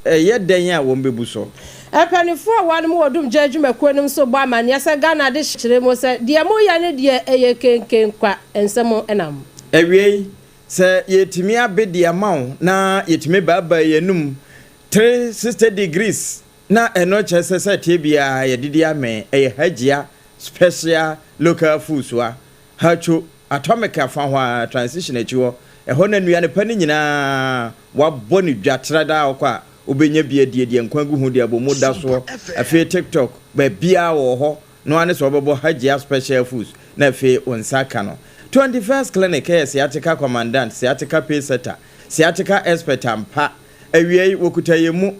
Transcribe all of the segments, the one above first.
Ɛyɛ dɛn a wɔbɛbu so? Mpaninfoɔ a wɔnom wɔ dumgya adwumakuo nom nso bɔ amaneɛ sɛ Ghana de kyerɛ mu sɛ deɛ moyɛ no deɛ ɛyɛ kenken kwa nsɛm nam. Awiei, sɛ yɛtumi abe de ama wo na yɛtumi baabae yɛn anum 360 degrees na ɛno kyerɛ sɛ sɛ ɛteɛ biara yɛdidi amee, ɛyɛ Hajia special local foods a Hatcho, Atomic afa hɔ ara, transition akyi hɔ, ɛhɔ na nnuane pa no nyinaa wɔabɔ no dwa tra daa wokɔ a wobɛnya bi adie, deɛ nkwa gu ho, deɛ abomu da soɔ, afei TikTok, baabiara wɔ hɔ, no ara ne sɛ wobɛbɔ Hajia Special Foods na afei wo nsa aka no. 21st Clinic yɛ sciatica commandant, sciatica pace setter, sciatica expert ampa. Awiei, wɔkuta yɛn mu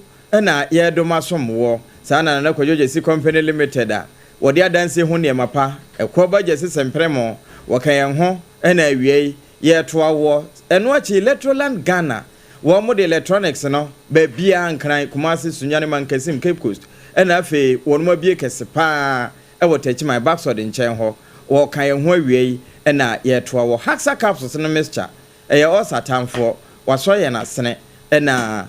na yɛredom asom woɔ. Saa na Nana Kwadwo Gyasi Company Limited a wɔde adansie ho nneɛma pa, ɛkoɔ ba Gyasi Sɛmprɛmo, wɔka yɛn ho na awiei yɛretoa woɔ. Ɛno akyi, Electroland Ghana, wɔn de electronics no baabiara, Nkran, Kumasi, Sunyani, Mankasim, Cape Coast, ɛna afei wɔn abue kɛse pa ara wɔ Techiman, Baxod nkyɛn hɔ. Wɔka yɛn ho awiei na yɛretoa wɔ Haxa Capsules no mixture, ɛyɛ ulcer atamfoɔ, wɔasɔ yɛn asene, ɛna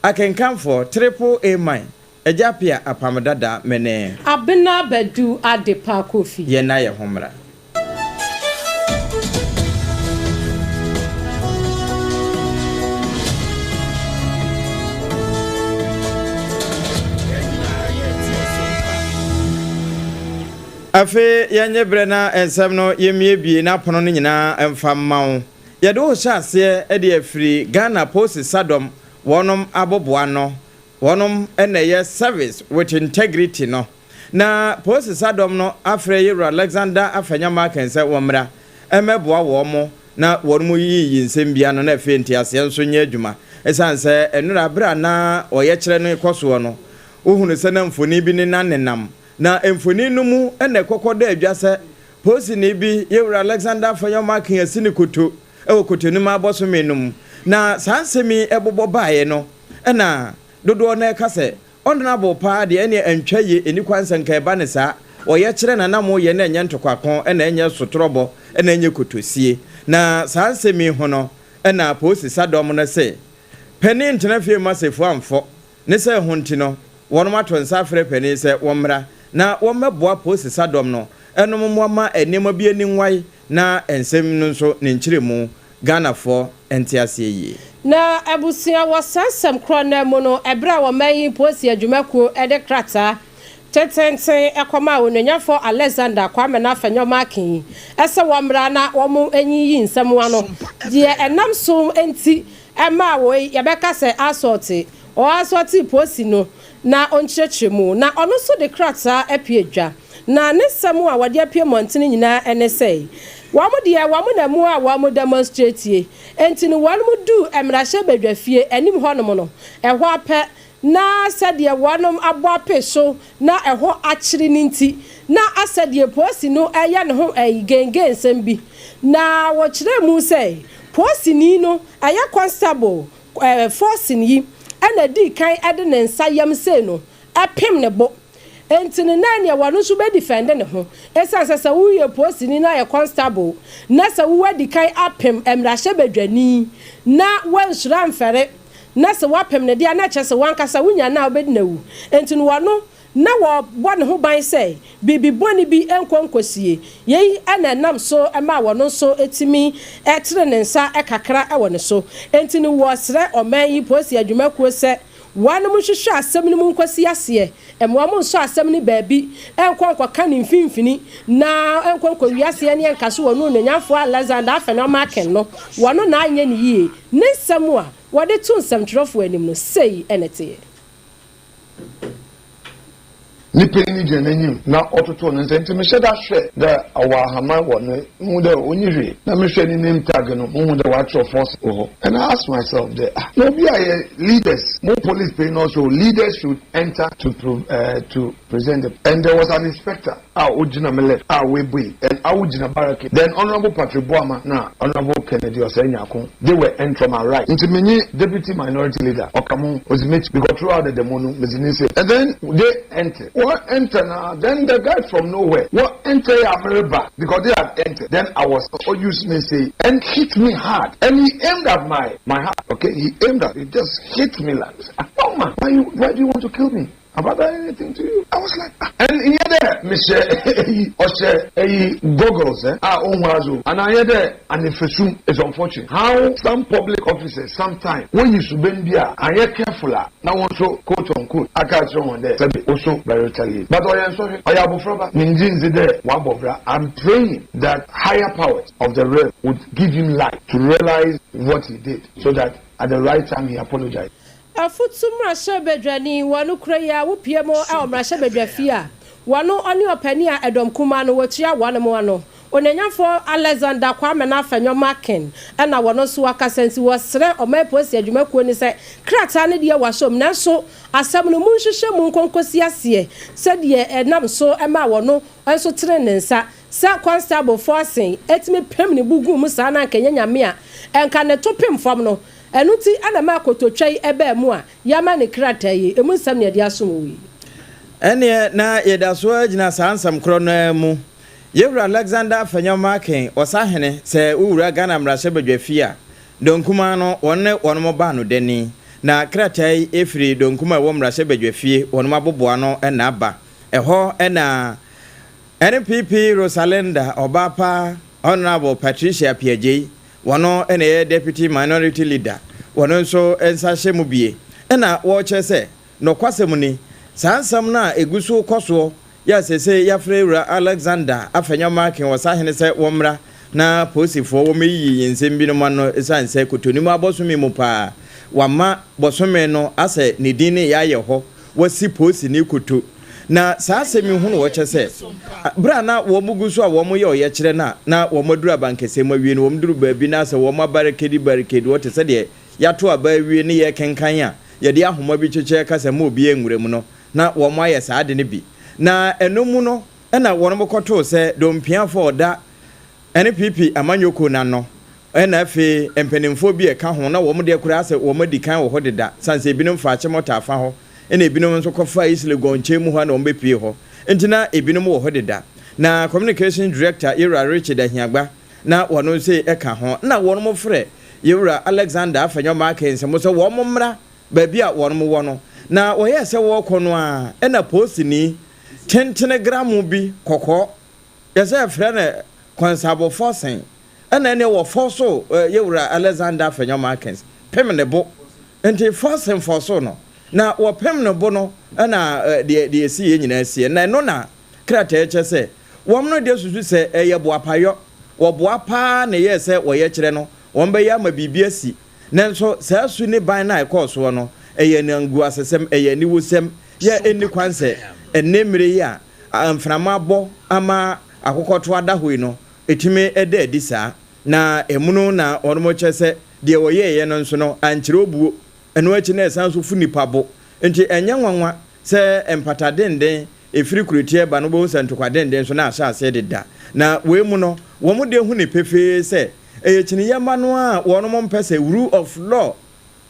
Akenkanfoɔ, Triple A Man, Agya Appiah Apam Dada, me ne. Abena Badu Adepa Kofi. Yɛnna yɛn ho mmra. Afei yɛnnye berɛ na nsɛm no yɛmmiebie n'apono no nyinaa mfa mma wo. Yɛde wo rehyɛ aseɛ de afiri Ghana Posi Sadɔm wɔnom aboboano, wɔnom na ɛyɛ Service with Integrity no. Na Posi Sadɔm no afrɛ Yewura Alexander Afanya Markin sɛ wɔmmra mmɛboa wɔn na wɔnom yiyi nsɛm bi ano na afei nteaseɛ nso nyɛ adwuma. Ɛsiane sɛ nnora berɛ a na ɔyɛkyerɛ no rekɔ soɔ no, wohunu sɛ na mfoni bi ne nanenam. Na mfoni no mu na ɛkɔkɔ da adwa sɛ Polisini bi, Yewura Alexander Afenyo-Markin asi ne koto wɔ Cotonou abɔsome no mu. Na saa nsɛm yi bobɔ baeɛ no na dodoɔ no reka sɛ, Honourable paa deɛ ɛneɛ ɛntwa yie, ɛnni kwan sɛ nka ɛba no saa. Ɔyɛkyerɛ na na moyɛ na ɛnyɛ ntokwako na ɛnyɛ sotorɔbɔ na ɛnyɛ kotosie. Na saa nsɛm yi ho no na Polisi sadɔm no se, Panin ntena fie mma Sefua mfɔ. Ne sɛ ho nti no, wɔnom ato nsa afrɛ panin sɛ wɔmmra na wɔmmɛboa polisi sadɔm no nom mmoa ma nneɛma bi ani nwae na nsɛm no nso ne nkyerɛmu Ghanafoɔ nte aseɛ yie. Na abusua wɔ saa nsɛm korɔ no ara mu no, ɛberɛ a wɔman yi polisi adwumakuo de krataa tententen kɔmaa Onuonyamfoɔ Alexander Kwame Nafenyo Markin sɛ wɔmmra na wɔnyiyi nsɛm ano, deɛ ɛnam so nti ɛmaa woi yɛbɛka sɛ assault Ɔasɔɔtee posi no na ɔnkyerɛkyerɛ mu, na ɔno nso de krataa apue dwa. Na ne nsɛm a wɔde apue mmɔntene nyinaa ne sɛ, wɔn deɛ wɔn na mu a wɔn demonstratie, enti no wɔn duu mmarahyɛbadwafie anim hɔnom no, ɛhɔ ara pɛ na sɛdeɛ wɔn abɔ ape so na ɛhɔ akyere no nti, na asɛ deɛ posi no reyɛ ne ho gengee nsɛm bi. Na wɔkyerɛɛ mu sɛ posini no ɛyɛ constable Forson yi na dii kan de ne nsa yam sei no pem ne bo. Enti no na ɛneɛ wɔno nso bɛ defend ne ho. Esiane sɛ sɛ woyɛ polisini na yɛ constable na sɛ wo adi kan apem mmarahyɛbadwani na woansuro amfɛre na sɛ woapem no deɛ a na kyerɛ sɛ wankasa wonya no a wobɛdi no awu. Enti no wɔno na wɔbɔ ne ho ban sɛ biribi bɔne bi nkɔ nkɔsie. Yei na ɛnam so maa wɔno nso tumi tene ne nsa kakra wɔ ne so. Enti no wɔsrɛ ɔman yi polisi adwumakuo sɛ wɔnom nhwehwɛ asɛm no mu nkɔsi aseɛ, mma wɔn nsɔ asɛm no baabi nkɔ nkɔka ne mfimfini na nkɔ nkɔwie aseɛ ne ɛnka so wɔno Onuonyamfoɔ Alexander Afenyo-Markin no wɔno na anyɛ ne yie. Ne nsɛm a wɔde to nsɛmtwerɛfoɔ anim no sei na ɛteɛ. Nyimpa yi gyina n'enyim na ɔtotow ne nsa, ntsi mehyɛ da hwɛ dɛ ɔwɔ ahaman wɔ no, muhun dɛ onnyi hwee, na mehwɛ ne name tag no, muhun dɛ wɔakyerɛw force wɔ hɔ. And I asked myself dɛ, ah, na obi a yɛ leaders, mo police panyin no ɔse oh, leaders should enter to pro eh, to present the, and there was an inspector a ogyina me left a oebue, and awo gyina barricade, then Honourable Patrick Boamah na Honourable. Kennedy Osei Nyarko, they were entering my right. Nti menye deputy minority leader ɔka mo odzi m'ekyi because throughout the demo no medzi ne nsam. And then they enter. Wɔn enter na then the guy from nowhere wɔn enter yɛ a because they had entered. Then I was oh use me say and hit me hard and he aimed at my heart. Okay, he aimed at he just hit me like this. Oh man, why do you want to kill me? Have I done anything to you? I was like, ah. And here there, Mr. Ɔhyɛ ɛyi goggles, eh? Ah, ohun azo. And I hear there, and if it's unfortunate how some public officers sometimes when you suben bi a anyɛ careful a na wɔn nso, quote unquote, aka akyerɛ wɔn dɛ sɛbi oso bɛ retaliate. But ɔyɛ nsɔhwɛ, ɔyɛ abofraba. Mingye nzi dɛ wabɔ bra. I'm praying that higher powers of the realm would give him light to realize what he did so that at the right time he apologized. Afutu mmarahyɛbadwani wɔn kura yi a wopie mu wɔ mmarahyɛbadwa fie a wɔn ɔne ɔpanin a ɛdɔm kuma no wɔtua wɔn mu ano, onanyafo Alexander Kwame Afenyo Markin, ɛna wɔn nso akasa. Nti wɔsrɛ ɔman polisi adwumakuo ni sɛ krataa no deɛ wɔahyɛ mu, nanso asɛm no mu nhyehyɛ mu nkonkosi aseɛ sɛdeɛ ɛnam so ɛma wɔn nso tene ne nsa sɛ Constable Forson etumi pem ne bu gu mu saa na nkɛnyɛ Nyame a ɛnka ne to pem fam no. Ɛno ti ɛna ma akototwa yi ɛbɛɛ mu a yɛama ne krataa yi emu nsɛm ne yɛde asom wo yi. Ɛneɛ na yɛda so gyina saa nsɛm korɔ no mu. Yɛwura Alexander Afenyo Markin, ɔsahene, sɛ wowura Ghana mmarahyɛbadwa fie a, dɔnkuma no wɔn ne wɔn mo baa no dani na krataa yi ɛfiri dɔnkuma a ɛwɔ mmarahyɛbadwa fie wɔn aboboa no ɛna aba ɛhɔ. Ɛna NPP Rosalinda Ɔbaapa, Honourable Patricia Appiagyei, wɔn ɛna ɛyɛ deputy minority leader, wɔn nso nsa hyɛ mu bie. Ɛna wɔrekyerɛ sɛ nɔkwasɛm ni, saa nsɛm no a ɛgu so kɔ soɔ yɛ sese yɛafrɛ wura Alexander Afenyo Markin wɔ sahene sɛ wɔmmra na polisifoɔ wɔmɛyiyi nsɛm binom ano, ɛsiane sɛ kotonim abɔsome mu paa wama bɔsome no asɛ ne din ne yɛayɛ hɔ wɔsi polisi ne koto. Na saa asɛm yi ho no wɔkyɛ sɛ berɛ a na wɔn gu so a wɔn yɛ ɔyɛkyerɛ no a na wɔn aduru abankɛseɛ mu awie no, wɔn duru baabi na sɛ wɔn abarricade barricade wɔte sɛ deɛ yɛato aba awie ne yɛ kenkan a yɛde ahoma bi kyekyɛ kasa mu obi nwura mu no, na wɔn ayɛ saa ade no bi. Na ɛno mu no ɛna wɔn kɔtoo sɛ dompiafo ɔda NPP amanyɔkuo n'ano, ɛna afei mpanimfoɔ bi ɛka ho na wɔn deɛ koraa sɛ wɔn adi kan wɔ hɔ deda, sanse ebinom fa akyemɔta afa hɔ, ɛna ebinom nso kɔfa East Legon nkyɛn mu hɔ na wɔn bɛpie hɔ. Nti na ebinom wɔ hɔ deda na communication director Yɛwura Richard Ahiagba na wɔn nso ɛka ho na wɔn mo frɛ Yɛwura Alexander Afenyo Markin nsɛm sɛ wɔn mmra baabi a wɔn wɔ no. Na wɔyɛ sɛ wɔrekɔ no a, ɛna polisini tentene gramu bi kɔkɔɔ yɛsɛ ɛfrɛ no Constable Forson, ɛna ɛne wɔ so Yɛwura Alexander Afenyo Markin pem ne bo. Nti Forson fɔ no na wɔpem ne bo no, ɛna deɛ esi yɛ nyinaa sie. Na ɛno na krataa kyɛ sɛ wɔn no deɛ susu sɛ ɛyɛ boapayɔ, wɔboa paa na ɛyɛ sɛ wɔyɛ kyerɛ no wɔn bɛyɛ ama biribi asi. Nanso saa su ne ban no a ɛkɔɔ soɔ no ɛyɛ nanguasesɛm, ɛyɛ aniwosɛm yɛ ɛnni kwan sɛ ɛnɛ mmerɛ yi a mframa abɔ ama akokɔto ada hɔ yi no ɛtumi ɛda adi saa. Na ɛmu na wɔn kyerɛ sɛ deɛ wɔyɛɛyɛ no nso no ankyerɛ obuo. Ɛno akyi na ɛsan so fu nipa bo, nti ɛnyɛ nwanwa sɛ mpata denden ɛfiri kurotia ba no bɛhu sɛ ntokwa denden nso na ahyɛ aseɛ deda. Na wei mu no wɔn de hu ne pefee sɛ ɛyɛ kyiniyɛma no a wɔn mpɛ sɛ rule of law,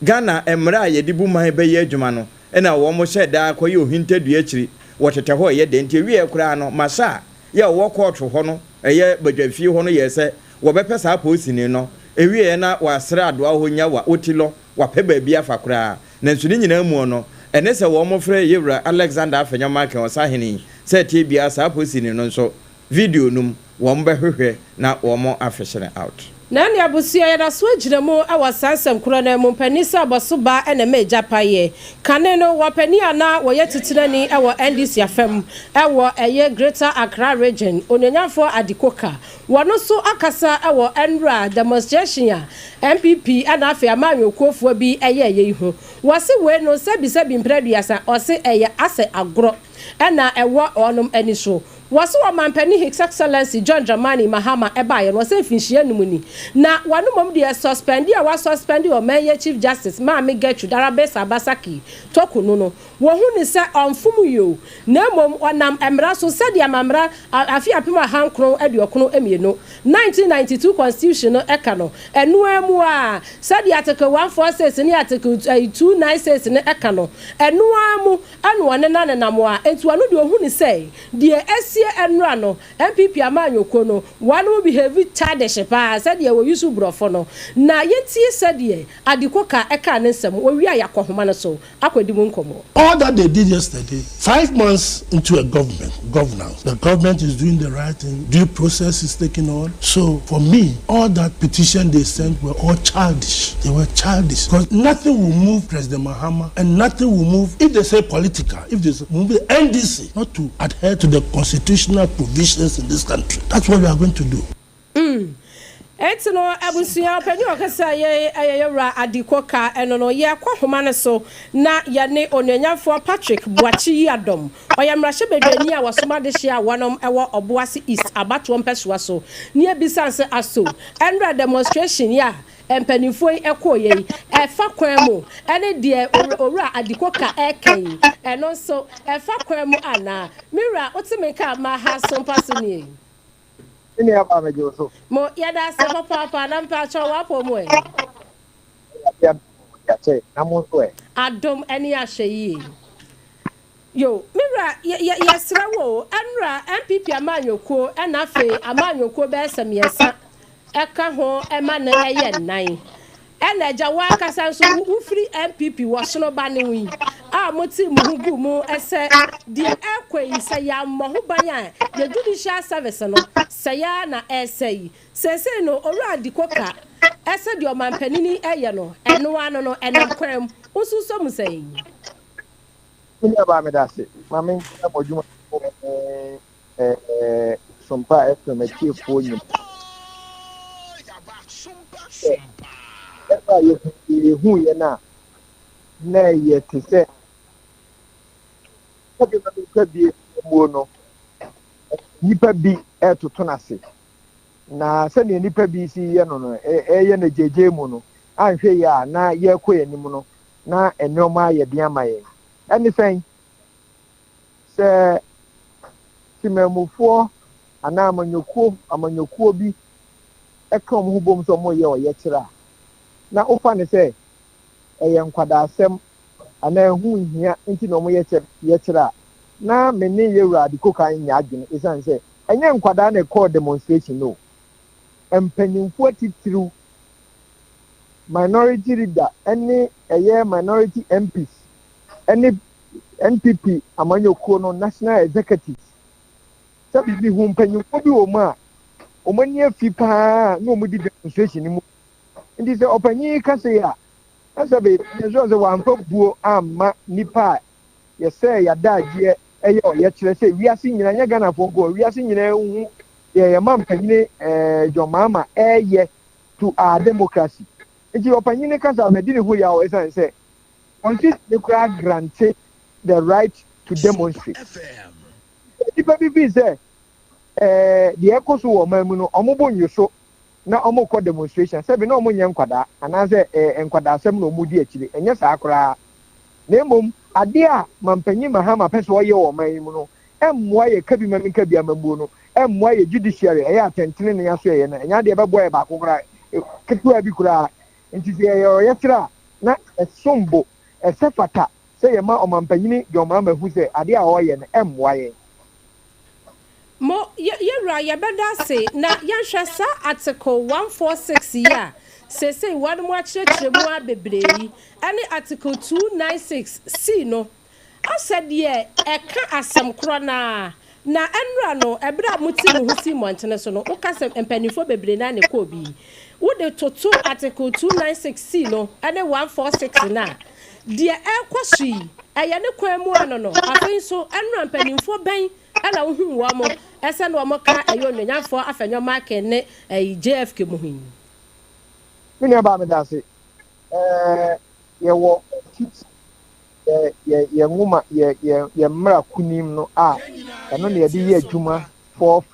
Ghana mmerɛ a yɛde bu man bɛyɛ adwuma no, ɛna wɔn hyɛ daa kɔyɛ ohintadua akyiri wɔtetɛ hɔ ɛyɛ dɛ. Nti ewie koraa no masa a yɛ ɔwɔ kɔɔto hɔ no, ɛyɛ badwafie hɔ no, yɛ sɛ wɔbɛpɛ saa polisini no. Ewie na wɔasrɛ adoa hɔ nya wa woti lɔ wapɛ baabi afa koraa. Nanso ne nyinaa mu no ɛne sɛ wɔn frɛ Yɛwura Alexander Afenyo Markin ɔsahene sɛ tie biara saa polisini no nso video no mu wɔn bɛhwehwɛ na wɔn afɛhyɛ out. Na ne abusua yɛda so agyina mu wɔ saa nsɛm korɔ no mu. Mpanin sɛ abɔso baa ɛna ma agya payɛ kane no, wɔpanin a na wɔyɛ titenani wɔ NDC afam ɛwɔ ɛyɛ Greater Accra Region, Onuonyamfoɔ Adikoka, wɔn nso akasa wɔ nwura demonstration a NPP ɛna afei amanyɔkuofoɔ bi ɛyɛ ɛyɛ yi ho. Wɔsi wei no sɛbisɛbi mprɛduasa, ɔsi ɛyɛ asɛ agorɔ ɛna ɛwɔ wɔn ani so. Wɔse Ɔmanpanin His Excellency John Dramani Mahama baeɛ no ɔsɛ mfinhyia num ni na wɔno mmom deɛ suspend a wɔasuspɛnde ɔman yi Chief Justice Maame Gertrude Arabesa Basaki Torkornoo no wɔhu no sɛ ɔmfom yi o na mmom ɔnam mmara so sɛdeɛ amammara afe 1992, 1992 Constitution no ka no ɛno ara mu a sɛdeɛ Article 146 ne Article 296 no ka no ɛno ara mu Ɛna ɔne no anenam a, enti ɔno deɛ ɔhu no sɛ deɛ asie ɛnora no, NPP amanyɔkuo no, wɔnom behave childish paa sɛdeɛ wɔ use brɔfo no. Na yɛntie sɛdeɛ Adikoka ɛkaa ne nsɛm, ɔwie a yɛakɔ homa no so akɔdi mu nkɔmmɔ. All that they did yesterday, 5 months into a government, governance, the government is doing the right thing, due process is taking on. So for me, all that petition they sent were all childish. They were childish because nothing will move President Mahama and nothing will move, if they say political, if they say, move the NDC not to adhere to the constitutional provisions in this country. That's what we are going to do. Enti no abusua panyin a ɔkasa yɛ ɛyɛ yɛwura Adiko Ka ɛno no yɛkɔ homa no so na yɛne onuonyamfoɔ Patrick Boakye Yiadom, ɔyɛ mmarahyɛbadwani a wɔsoma adehye a wɔnom ɛwɔ Ɔboase East abatoɔ mpɛsoa so ne ebisa sɛ aso ɛnra demonstration yi a mpanimfoɔ yi ɛkɔɔ yɛ yi ɛfa kwan mu, ɛne deɛ owura Adiko Ka ɛɛka yi ɛno nso ɛfa kwan mu anaa? Mewura, wote me nka ma ha so mpa so nie? Ne aba megye wo so. Mo yɛda ase papaapa na mpakyɛ wapɔ mu ɛ. Yɛakyɛ na mo nso ɛ? Adom ɛne ahyɛ yie. Yo, me wura, yɛsrɛ wo, ɛnora NPP amanyɔkuo ɛna afei amanyɔkuo bɛyɛ sɛ mmiɛnsa ɛka ho ɛma no ɛyɛ nnan, ɛna agya wankasa nso wofiri NPP wɔ sono ba ne ho yi a mote mo ho gu mu ɛsɛ deɛ ɛkɔ yi sɛ yɛammɔ ho ban a yɛ judicial service no sɛ yɛa na ɛsɛ yi seesei no, owura Adiko Ka ɛsɛ deɛ ɔmanpanini ɛyɛ no ɛno ano no ɛnam kwan mu nso nso mu sɛ yi. Me nua meda ase ma menkyerɛ mo adwuma ɛɛ Sompa FM atiefoɔ nyina sɛ ɛfa a yɛhu yɛ no a na ɛyɛ te sɛ sɛbi ma menka bie muo no, nnipa bi ɛretoto no ase na sɛnea nnipa bi si yɛ no, ɛyɛ no gyegye mu no anhwɛ yi a na yɛrekɔ yɛn anim no na nneɛma ayɛ den ama yɛn. Ɛne sɛn sɛ temamufoɔ anaa amanyɔkuo bi ɛka wɔn ho bom sɛ wɔyɛ ɔyɛkyerɛ a, na wofa ne sɛ ɛyɛ nkwadaasɛm anaa ɛho nhia nti na wɔyɛ yɛkyerɛ a, na me ne yɛwura Adiko Ka nyɛ adwene, ɛsiane sɛ ɛnyɛ nkwadaa na ɛkɔɔ demonstration no, mpanyinfoɔ titiriw, minority leader ɛne ɛyɛ minority MPs ɛne NPP amanyɔkuo no national executives, sɛ biribi ho mpanyinfoɔ bi wɔ mu a wɔn ani afi paa na wɔn di demonstration no mu. Nti sɛ ɔpanyin yi kasa yi a, ɛsɛ bɛ yɛsɛ sɛ wɔamfa buo amma nipa a yɛsɛ yɛadagyeɛ ɛyɛ ɔyɛkyerɛ sɛ wiase nyinaa, nyɛ Ghanafoɔ nko, wiase nyinaa hu deɛ yɛma mpanyin John Mahama ɛɛyɛ to our democracy. Nti ɔpanyin kasa a mɛdi ne ho yaw, ɛsiane sɛ constitution ne koraa grant the right to demonstrate. Nipa bi fi sɛ deɛ ɛkɔ so wɔ ɔman mu no, ɔmo bɔ nyo so na ɔmo kɔ demonstration, sɛbi na ɔmo nyɛ nkwadaa anaasɛ nkwadaa asɛm na ɔmo di akyire. Ɛnyɛ saa koraa, na mmom adeɛ a mampanyin Mahama pɛ sɛ ɔyɛ wɔ ɔman yi mu no ɛmmoa yɛ kabi ma mi nkabi amammuo no, ɛmmoa yɛ judiciary, ɛyɛ atɛntene ne aso ɛyɛ no, ɛnyɛ adeɛ ɛbɛboa yɛ baako koraa, ketewa bi koraa. Nti sɛ yɛyɛ ɔyɛkyerɛ a na ɛsom bo, ɛsɛ fata sɛ yɛma ɔmampanyini John Mahama hu sɛ adeɛ a ɔreyɛ no ɛmmoa yɛn. Mo yɛwura, yɛbɛda ase na yɛnhwɛ saa Article 146 yi a seesei wɔn mo akyerɛkyerɛ mu a bebree yi ɛne Article 296 C no asɛ deɛ ɛka asɛm korɔ naa. Na ɛnura no, ɛberɛ a mote mo ho si mmɔntene so no, woka sɛ mpanimfoɔ bebree naa ne kɔɔ bi, wode toto Article 296 C no ɛne 146 no a, deɛ ɛrekɔ so yi ɛyɛ ne kwan mu ano no. Afei nso ɛnura mpanimfoɔ bɛn ɛna wohu wɔn mo ɛsɛ na wɔn ka ɛyɛ onuonyamfoɔ Afenyo Markin ne ɛyi JFK mu yi? Me nua baa, meda ase. Yɛwɔ titi yɛ yɛ yɛ nwoma, yɛ yɛ yɛ mmara kunim no a. Ɛno na yɛde yɛ adwuma for.